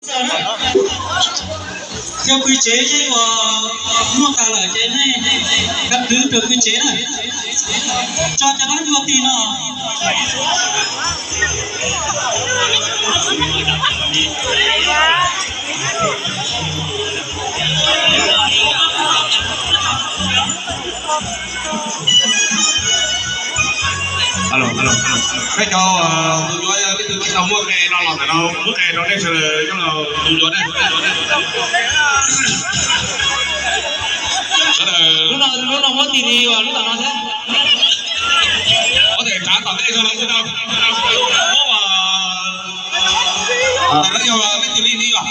Cov pw tsev yeej uas muaj tas lawm ces nej kav kwv rau pw tsev na, tso cov dab ncua ti no. Alo, alo, alo. Peb cov tus nyuam leej twg tsis tau muab qe no los ntawm no muab qe rau nej sawv daws coj los tus nyuam ne. Sawv daws lub no, lub no muab tis li lub tom no thiab. Có thể trả tổng đê cho nó chứ đâu. Muab, ờ, Tao nói vô là mấy từ ly đi rồi.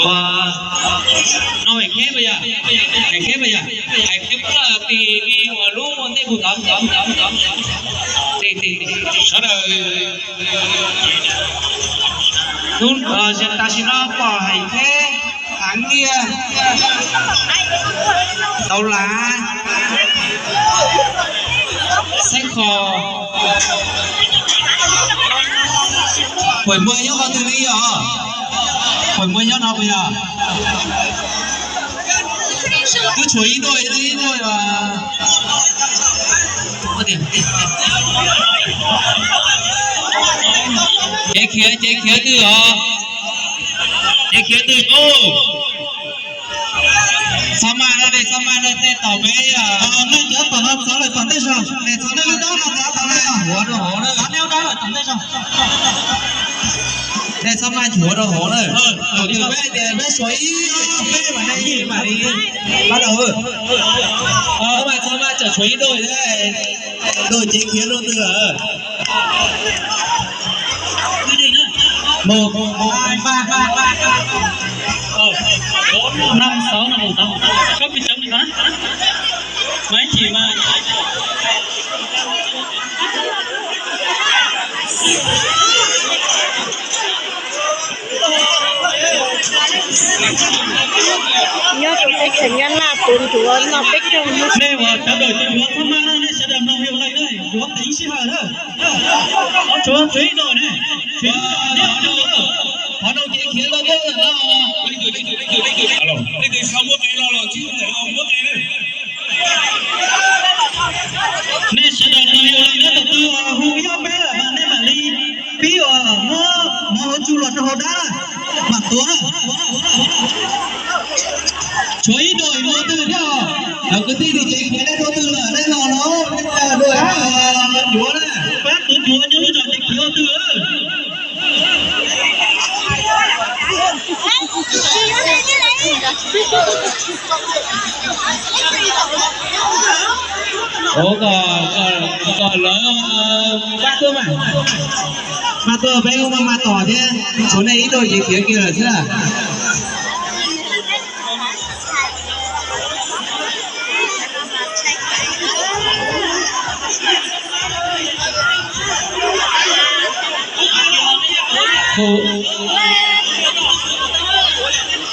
Ua, no hais kheb pas yog, hais kheb pas yog, hais kheb tis li uas lub ua ntej mus tod. Sawv daws, tam sim no pom hais kheb, hav nkiaj, tau lav, xaib kho. Puas muaj nyob qhov twg li os? Puas muaj nyob no puas yog? Twb tshuav ib duaj, ib duaj. Cev khiav, cev khiav twg os? Cev khiav twg os? Txhob maj no, txhob maj no, tej tom peb. Nej cov tom no txhob lawm tom ntej zog, nej txhob nej lub dab no txhob tau nej huav rau hauv na, nej lub dab lawm tom ntej zog. Nej txhob maj huav rau hauv na. Thaum twg peb tias peb suav ib peb mas nej yeej mam li pab rau. Txhob maj, txhob maj, tseem tshuav ib duaj, duaj cev khiav rau twg lawm. Một, một, một, ba, ba, ba, ba. Năm, sáu, năm, một, sáu. Có cái trống gì hả? Mấy chị mà. Nyob rau teb chaws Nyab Laj tus ncuav no peb caug. Nej uas sawv daws tus ncuav txhob maj na, nej sawv daws mloog video lawm na, yuav teev sij hawm na. Qhov tsuav tshuav ib duaj ne, tshuav ib duaj. Qhov no ces khiav tau tuaj lawm no. Leej twg sau muab qe no los ntsib ntawm no muab qe na. Nej sawv daws mloog video lawm na, tus twg hu ib ob peb lawm mas nej mam li pib uas muab mov hauv tsu los rau hauv dab mam tuav na. Tshuav ib duaj mus twg thiab os. Cov kwv tij tus cev khiav nej dua twg lawm nej los los nej dua ncuav na. Pab tus ncuav nyob lub zos cev khiav ua twg. Ov, kom lawv pab tuaj mas, pab tuaj peb lub maj maj tos thiab, tshuav nej ib duaj cev khiav kiag lawm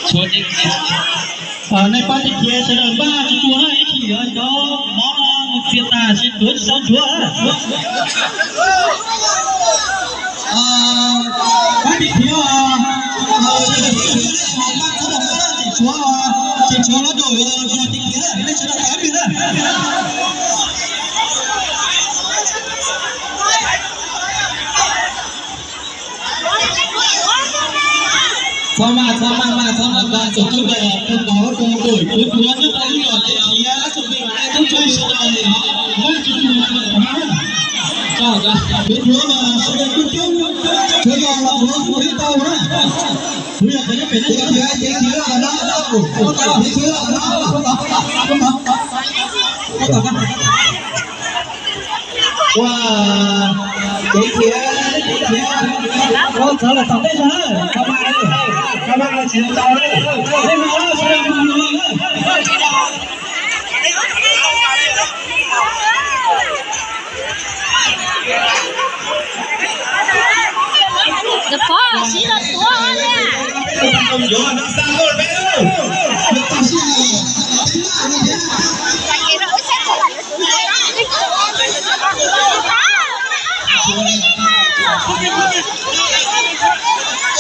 xwb. Nej pab cev khiav sawv daws npaj tsuag tsuag na, ib chim cov mov no mus txias tas sawv daws tuav tsis tau ncuav. Pab cev khiav, sawv daws cev khiav, tsis tshuav, tsis tshuav los rau cev khiav, nej sawv daws tawm ib pliag na. Txhob maj, txhob maj, txhob maj, kom txog tub nkaus, tub nkaus, tub nkaus, kuv tuav nyob rau lub zos cev khiav, txhob maj, nej tub tsuag sawv daws, nej tub tsuag sawv daws, kuv tuav mas sawv daws kuj coob, sawv daws los kuv kuj tau na. Kuv yog qhov nyob pem teb khiav, cev khiav los no, cev khiav los no. Ua, cev khiav, cev khiav. Ua, txhob los tom ntej zog, txhob maj, txhob maj, tsis tau, nej mus, sawv daws mus. Nws pom sib los tuav na. Nws pom sib los tuav na.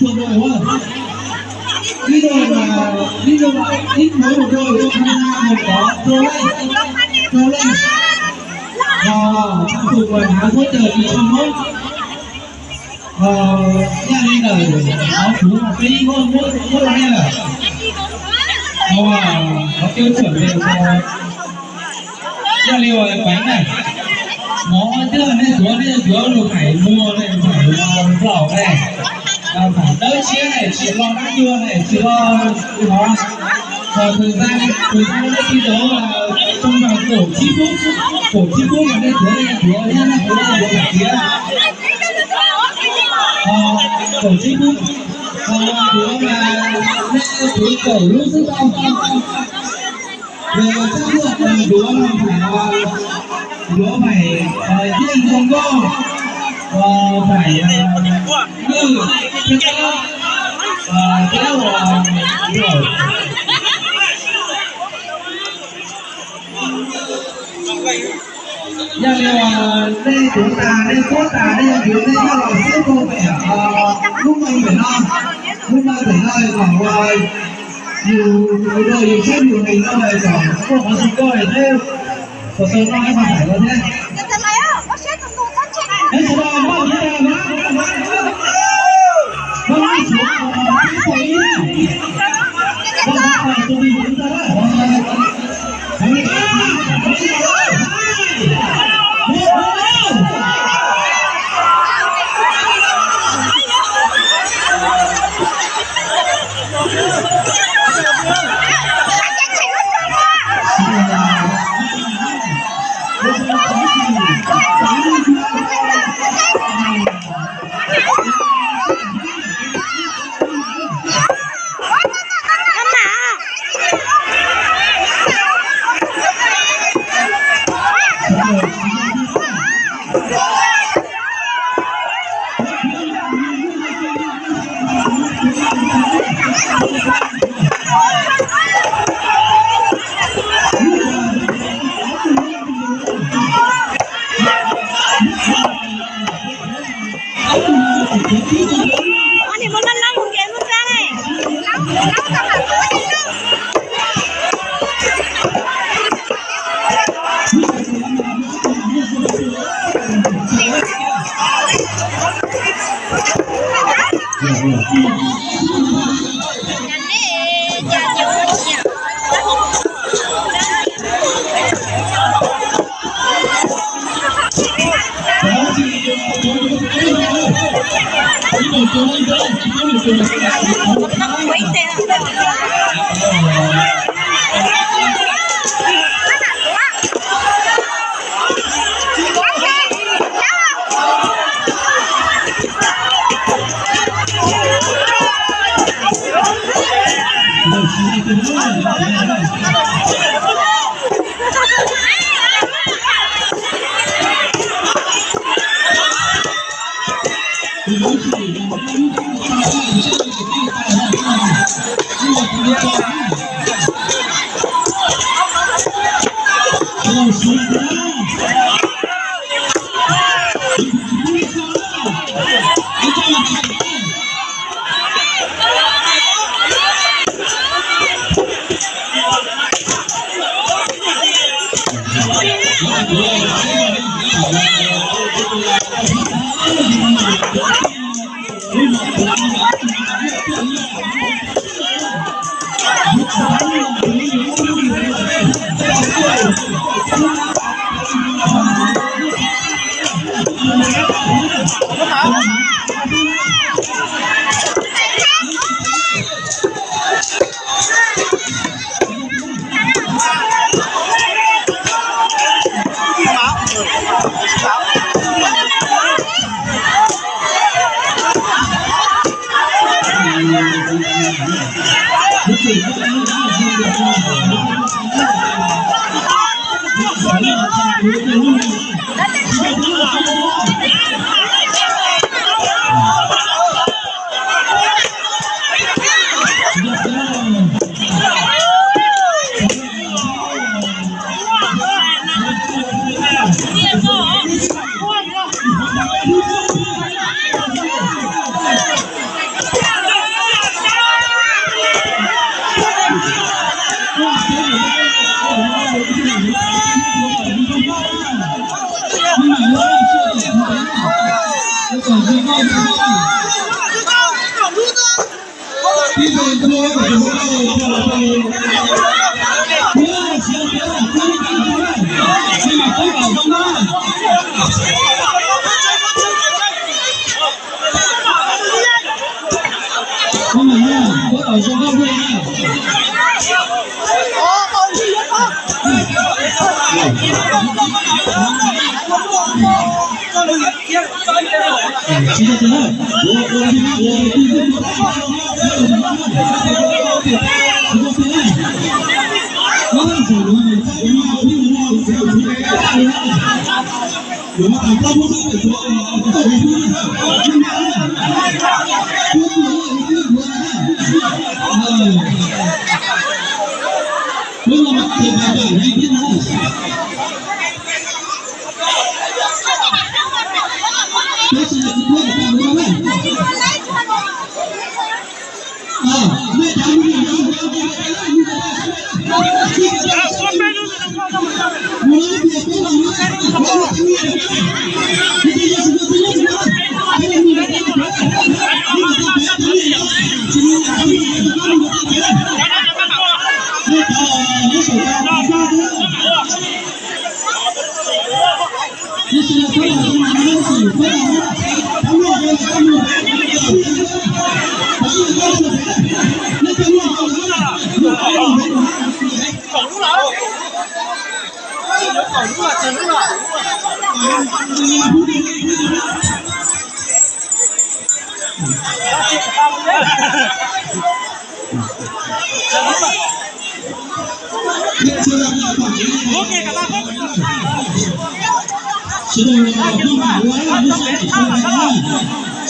tuaj rau ua ib rau, ib rau, ib rau rau tham gia mus cov rau leej, rau leej, tham tus uas hnav huab cawm ris tsho Hmoob. Yog li ntawd, qhov kuv peb muab, muab rau nej lawm. Qhov kev txawm tias, yog li uas Peev na, no twb nej tuav, nej yuav lub phaim muag ne, phaim plaub ne, phaim dawb tshiab ne, tsis los dab yuag ne, tsis los hov. Thời gian, thời gian nej tiv tauv trong vòng kaum tsib phút, kaum tsib phút mas nej tuav, nej tuav, nej tuav, nej tuav phaim tiav. Kaum tsib phút, tuav mas nej tuav kaum lub xwb tau. Yog txhab muaj yuav phaim, yuav phaim yeej zoo nkauj, phaim lwj thiab tab, tab uas nplaum. Yog li nej tuav tas, nej tuav tas, nej yuav, nej coj los xwb rau pem lub npoo pem no, lub npoo pem no kom yus, yus saib yus neeg no kom muaj qhov tsis nkauj thiab, kom tau noj ib qho phaim no thiab. Nyob sawv daws npaj kev tas na, npaj suav peb phaim ib, npaj tus tus tus tus tus Sawv daws los maj mam ua ib lub sij hawm sawv daws na.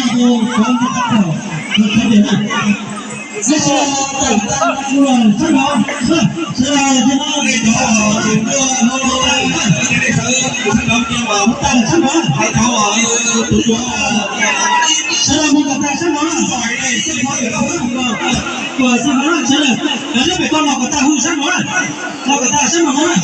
no hu cov npaj tab tom hu khawb tias na. Sawv daws tawm tag los sab no, sawv daws thiaj no, sab no, sab no, sawv daws mus kom tag sab no, kom tag sab no, sawv daws, cov nyob pem ko los kom tag hu sab no, los kom tag sab no na.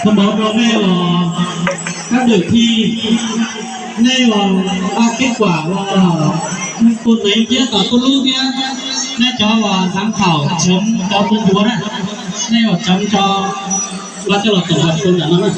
Thông báo rau nej uas các đội thi, nej uas đo kết quả uas tua neev thiab tua lub thiab, nej cov uas giám khảo chấm cov tua ncuav na, nej uas chấm cho ban coj los tổng hợp tua ntawm no na.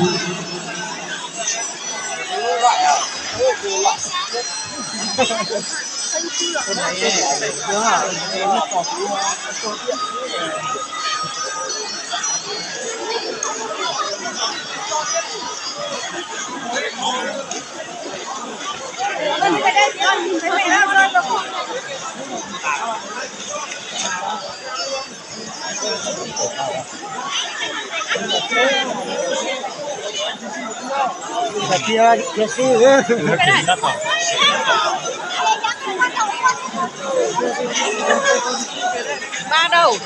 Ba đâu?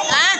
Hả?